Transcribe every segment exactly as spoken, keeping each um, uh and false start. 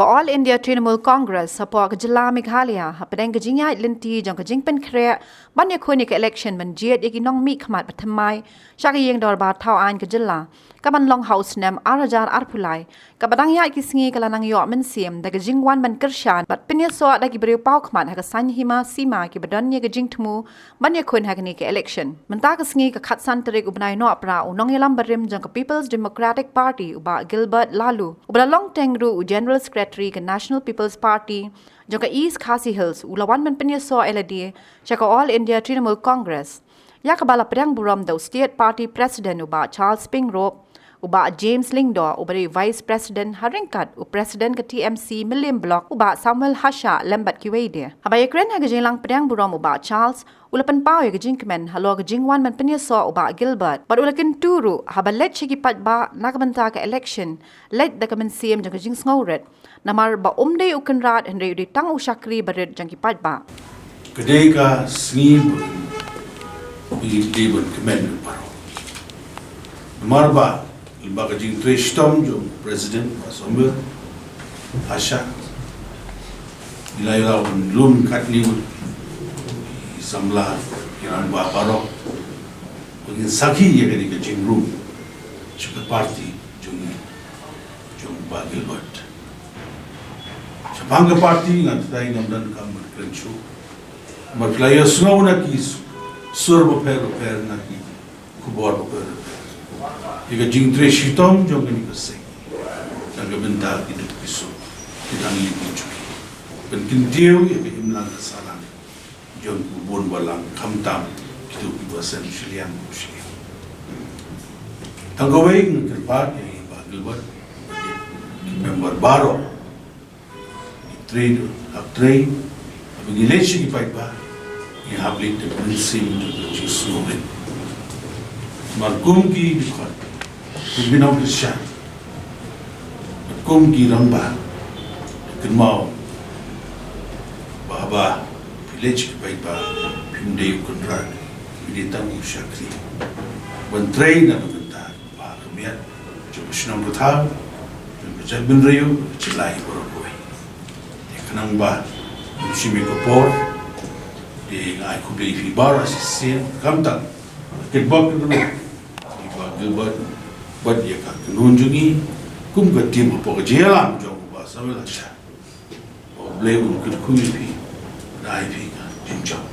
Ba All India Trinamool Congress hapoh ka jylla Meghalaya hapdeng ka jingïaid lynti jong ka jingpynkhreh ban ïakhun ïa ka election ban jied ïa ki nongmihkhmat ba thymmai sha ka ïing dorbar thaw aiñ ka jylla, ka ban long ha u snem ar hajar arphew lai, kaba dang ïaid ki sngi ka la nang ïoh mynsiem da ka jingwan ban kyrshan bad pynïasoh da ki briew paw khmat ha ka saiñ hima sima kiba don ïa ka jingthmu ban ïakhun ha kane ka election. Mynta ka sngi ka khatsan tarik u bnai Nohprah, u nongïalam barim jong ka People's Democratic Party u Bah Gilbert Laloo, uba la long teng ruh u General Secretary ka National People's Party jong ka East Khasi Hills, u la wan ban pynïasoh ïa lade sha ka All India Trinamool Congress, ïa kaba la pdiang burom da u State Party President u Bah Charles Pyngrope, u Bah James Lyngdoh uba dei Vice President, ha ryngkat u President ka T M C Mylliem Block u Bah Samuel Hashah lem bad kiwei de. Haba ïakren ha ka jingïalang pdiang burom u Bah Charles u la pynpaw ïa ka jingkmen halor ka jingwan ban pynïasoh u Bah Gilbert bad u la kyntu ruh haba leit sha ki paidbah na ka bynta ka election, leit da ka mynsiem jong ka jingsngewrit, namar ba um dei u kynrad hynrei u dei tang u shakri barit jong ki paidbah. Ka dei ka sngi ba ngi dei ban kmen baroh. Namar ba lyngba ka jingtrei shitom jong President Bah Samuel Hashah, ngi la ïoh ban lum katne ki samla, ki rangbah baroh, ba ngin sakhi ïa kane ka jingrung sha ka party jong ngi, jong Bah Gilbert. Shaphang ka party nga trai ngam don kam ban kren shuh. Namar phi la ïohsngew na ki sur bapher bapher, na ki khubor bapher bapher ïa ka jingtrei shitom jong kane ka seng na ka bynta ki duk ki suk, ki dang ïa ki jong ki. Ban kyntiew ïa ka imlang ka sahlang jong ki bun balang, khamtam kito kiba seng shiliang shiliang. Tang kawei nga kyrpad ïa i Bah Gilbert, ki member baroh, ngi trei, hap trei, haba ngi leit sha ki paidbah, ngi hap leit da ka mynsiem jong ka jingsngewrit. Namar kum ki dkhot, kum ki nongkyrshan, kum ki rangbah, kynmaw ba haba phi leit sha ki paidbah, phim dei u kynrad, phi dei tang u shakri ban trei na ka bynta ba ka miat jong ka shnong ka thaw, jong ka jaitbynriew, ka jylla hi baroh kawei. Te khnang ba ngim shim ïa ka por, te nga ai khublei ïa phi baroh shisien, khamtam ki bok ki briew, ïa i Bah Gilbert bad ïa ka kynhun jong ngi kum ka team hapoh ka jingïalam jong u Bah Samuel Hashah. Ba U Blei un kyrkhu ïa phi, un ai phi ka jingjop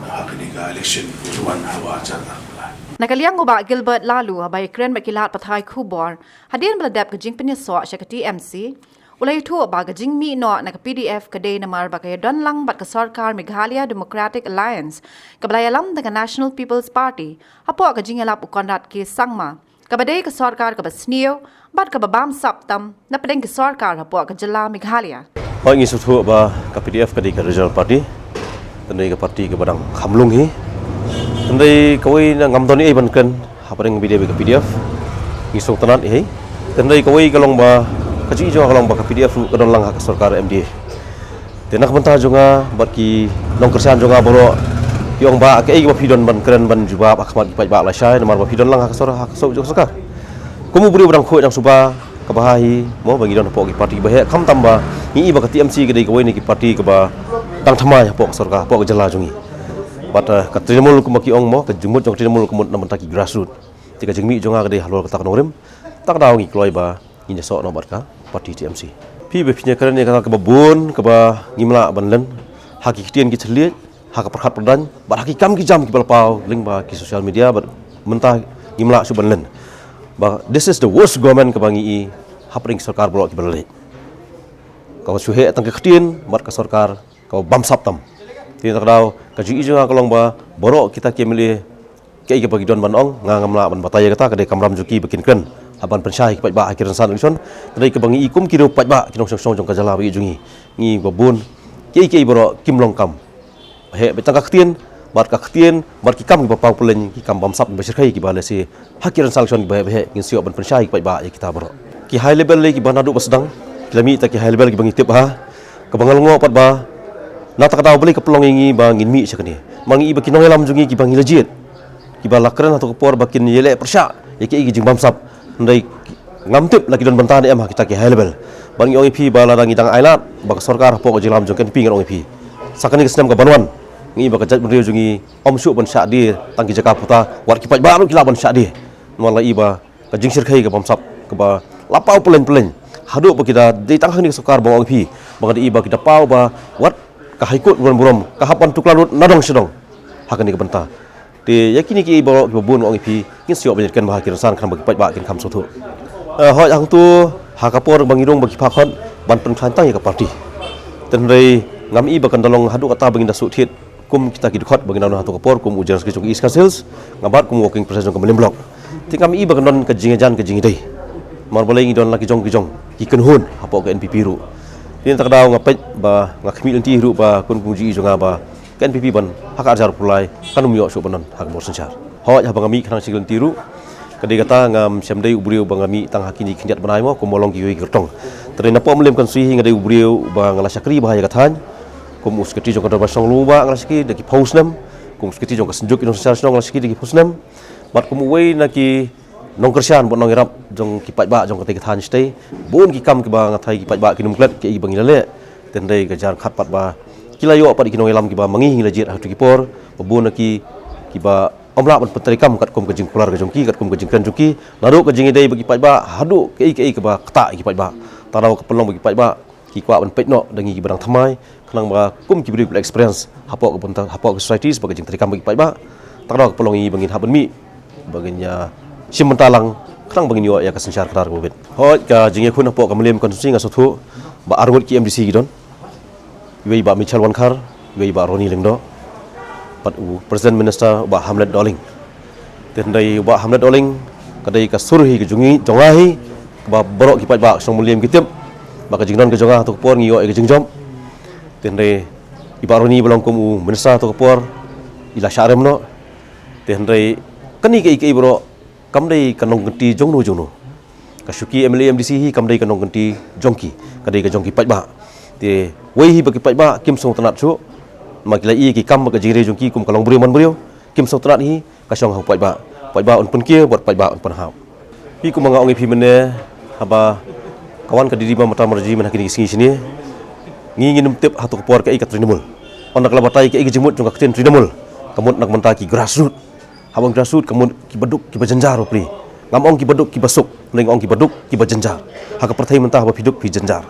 ha kane ka election ka wan ha u ar hajar arphew lai. Na ka liang u Bah Gilbert Laloo, haba ïakren bad ki lad pathai khubor hadien ba la dep ka jingpynïasoh sha ka T M C, u la ïathuh ba ka jingmih noh na ka P D F ka dei namar ba ka ïadon lang bad ka sorkar Meghalaya Democratic Alliance, kaba la ïalam da ka National People's Party, hapoh ka jingïalap u Conrad K Sangma, kaba dei ka sorkar kaba sniew bad kaba bamsap tam na pdeng ki sorkar hapoh ka jylla Meghalaya. Hooid, ngi sngewthuh ba ka P D F ka dei ka regional party, hynrei ka party kaba dang kham lung hi. Hynrei kawei na ngam don ei ban kren hapdeng bad ka P D F, ngi sngewtynnat hi. Hynrei kawei ka long ba, ka jingïohi jong nga ka long ba ka P D F ruh ka don lang ha ka sorkar M D A. Te na ka bynta jong nga bad ki nongkyrshan jong nga baroh, ki ong ba kaei kaba phi don ban kren ban jubab ha khmat ki paidbah lashai, namar ba phi don lang ha ka sor-, ha ka sor-, jong ka sorkar. Kum u briew ba dang khuid dang suba, kaba ha hi mo ba ngi don hapoh ki party ba heh, khamtam ba ngi i ba ka T M C ka dei kawei na ki party kaba dang thymmai hapoh ka sorkar, hapoh ka jylla jong ngi. Bad, eh, ka Trinamool kumba ki ong mo, ka jingmut jong ka Trinamool ka mut na bynta ki grassroot. Te ka jingmih jong nga ka dei halor kata ka nongrim, kata ka daw ngi kloi ba ngin ïasoh noh bad ka party T M C. Phi ba phin ïakren ïa kata kaba bun kaba ngim lah ban len ha ki ktien ki thylliej, ha ka pyrkhat pyrdaiñ bad ha ki kam ki jam kiba la paw lyngba ki social media, bad mynta ngim lah shuh ban len ba this is the worst government kaba ngi i hapdeng ki sorkar baroh kiba la leit. Kaba shu heh tang ka ktien bad ka sorkar kaba bamsap tam. Te kata ka daw ka jingïohi jong nga ka long ba baroh kita ki M L A, kaei kaba ki don ban ong, nga ngam lah ban batai ïa kata, ka dei ka kamram jong ki ba kin kren, ha ban pynshai ki paidbah ha ki rynsan election. Ka dei kaba ngi i kum ki riew paidbah, ki nongshong shnong jong ka jylla ba ïeit jong ngi, ngi ba bun, kiei kiei baroh kim long kam. Heh beit tang ka ktien, bad ka ktien bad ki kam kiba paw pylleng, ki kam bamsap kiba shyrkhei kiba lehse ha ki rynsan election kiba heh ba heh ngin sa ïoh ban pynshai ki paidbah ïa kita baroh. Ki high level lei kiba naduh ba sdang ki la mih, ta ki high level kiba ngi tip ha kaba nga lyngngoh pat ba na kata ka daw balei ka pynlong ïa ngi ba ngin mih sha kane. Namar ngi i ba ki nongïalam jong ngi kiba ngi la jied, kiba la kren ha kato ka por ba kin ïaleh pyrshah ïa kiei ki jingbamsap, hynrei ngam tip la ki don bynta ne em ha kita ki high level. Ban ngi ong ïa phi ba lada ngi dang ailad ba ka sorkar hapoh ka jingïalam jong ka N P P ngan ong ïa phi, sa kane ka snem ka ban wan ngi ba ka jaitbynriew jong ngi ym shuh ban shah die tang ki jaka puta, wat ki paidbah ruh ki lah ban shah die. Namar la i ba ka jingshyrkhei ka bamsap kaba la paw pyllein pyllein haduh ba ki da dei tang ha kane ka sorkar ba ong ïa phi ba nga da i ba ki da paw ba wat ka High Court burom burom ka hap ban tuklar lut na dong sha dong ha kane ka bynta. Te ïa kine ki baroh kiba bun ong ïa phi ngin sa ïoh ban ïathuh ba ha ki rynsan khnang ba ki paidbah kin kham sngewthuh. Eh, hooid, hangto ha ka por ba ngi rung ba ki phah khot ban pynkhlaiñ tang ïa ka party. Te hynrei ngam i ba kan da long haduh kata ba ngin da shu thied kum kita ki dkhot ba ngin da don hato ka por kum u General Secretary jong ka East Khasi Hills, nga bat kum u Working President jong ka Mylliem Block. Te ngam i ba kan don ka jingïajan ka jingïadei. Namar balei ngi don la ki jong ki jong ki kynhun hapoh ka N P P ruh. Te na kata ka daw nga peit ba nga khmih lynti ruh ba kum kum u G E jong nga ba ka N P P ban ha ka arhajar arphew lai kan ym ïoh shuh ban don ha ka bor synshar. Hooid, haba nga mih khnang shi lynti ruh, ka dei kata ngam shym dei u briew ba nga mih tang ha kine ki khyndiat bnai mo, kumba long kiwei ki kyrtong. Te napoh Mylliem constituency hi nga dei u briew ba nga la shakri bha ïa ka thaiñ. Kum u Secretary jong ka Dorbar Shnong Lum Bah nga la shakri da ki phew snem, kum u Secretary jong ka Synjuk ki Nongsynshar Shnong nga la shakri da ki phew snem, bad kum uwei na ki nongkyrshan bad nongïarap jong ki paidbah jong katei ka thaiñ shatei. Bun ki kam kiba nga tharai ki paidbah kin ym klet kiei kiba ngi la leh. Te hynrei ka jia ryngkat pat ba ki la ïoh pat ïa ki nongïalam kiba ma ngi ngi la jied ha kito ki por, ba bun na ki kiba ym lah ban pyntreikam katkum ka jingkular ka jong ki, katkum ka jingkren jong ki, naduh ka jingïadei bad ki paidbah haduh kiei kiei kiba ktah ïa ki paidbah. Tang daw ka pynlong ba ki paidbah ki kwah ban peit noh da ngi kiba dang thymmai, khnang ba kum ki briew kiba la experience hapoh ka bynta, hapoh ka society, ba ka jingtreikam bad ki paidbah. Tang daw ka pynlong ïa ngi ba ngin hap ban mih ba ngin ïa shim bynta lang khnang ba ngin ïoh ïa ka synshar khadar kaba bit. Hooid, ka jingïakhun hapoh ka Mylliem constituency nga sngewthuh ba arngut ki M D C ki don. Iwei i Bah Michelle Wankhar, iwei i Bah Ronnie Lyngdoh, bad u President Minister u Bah Hamlet Dohling. Te hynrei u Bah Hamlet Dohling ka dei ka sur hi ka jong ngi, jong nga hi, kaba baroh ki paidbah shnong Mylliem ki tip ba ka jingdon ka jong nga hato ka por ngi ïoh ïa ka jingjop. Te hynrei i Bah Ronnie ba long kum u Minister hato ka por i la shah rem noh. Te hynrei kane kiei kiei baroh kam dei ka nongkynti jongno jongno. Ka shuki M L A M D C hi kam dei ka nongkynti jong ki, ka dei ka jong ki paidbah. Te wei hi ba ki paidbah kim sngewtynnad shuh, ma ki la ïohi ki kam bad ka jingïadei jong ki kum ka long briew man briew, kim sngewtynnad hi, ka shong ha u paidbah. Paidbah un pynkiew bad paidbah un pynhap. Phi, kumba nga ong ïa phi mynne, haba ka wan ka D D Mamata Banerjee mynta ha kine ki sngi shane, ngi ngin ym tip hato ka por kaei ka Trinamool. Ynda ka la batai kaei ka jingmut jong ka ktien Trinamool, ka mut na ka bynta ki grassroots. Haba ong grassroots ka mut kiba duk kiba jynjar bapli. Ngam ong kiba duk kiba suk, hynrei nga ong kiba duk kiba jynjar. Ha ka pyrthei mynta haba phi duk phi jynjar.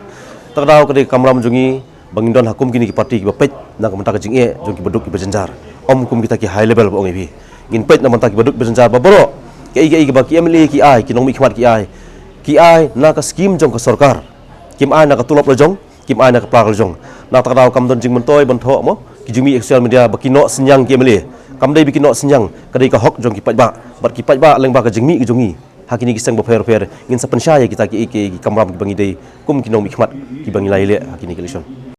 Te ka daw ka dei ka kamram jong ngi ba ngin don ha kum kine ki party kiba peit na ka bynta ka jingeh jong kiba duk kiba jynjar. Ym kum kita ki high level ba ong ïa phi. Ngin peit na ka bynta kiba duk kiba jynjar ba baroh kiei kiei kiba ki M L A ki ai, ki nongmihkhmat ki ai, ki ai na ka skim jong ka sorkar. Kim ai na ka tulop la jong, kim ai na ka pla la jong. Na kata ka daw kam don jingmyntoi ban thoh mo, ki ju mih ha social media ba ki noh synñiang ki M L A. Kam dei ba ki noh synñiang, ka dei ka hok jong ki paidbah. Bad ki paidbah lyngba ka jingmih ka jong ngi ha kine ki seng bapher bapher ngin sa pynshai ïa kita ki, ki, ki kamram kiba ngi dei kum ki nongmihkhmat kiba ngi la ïaleh ha kine ki election.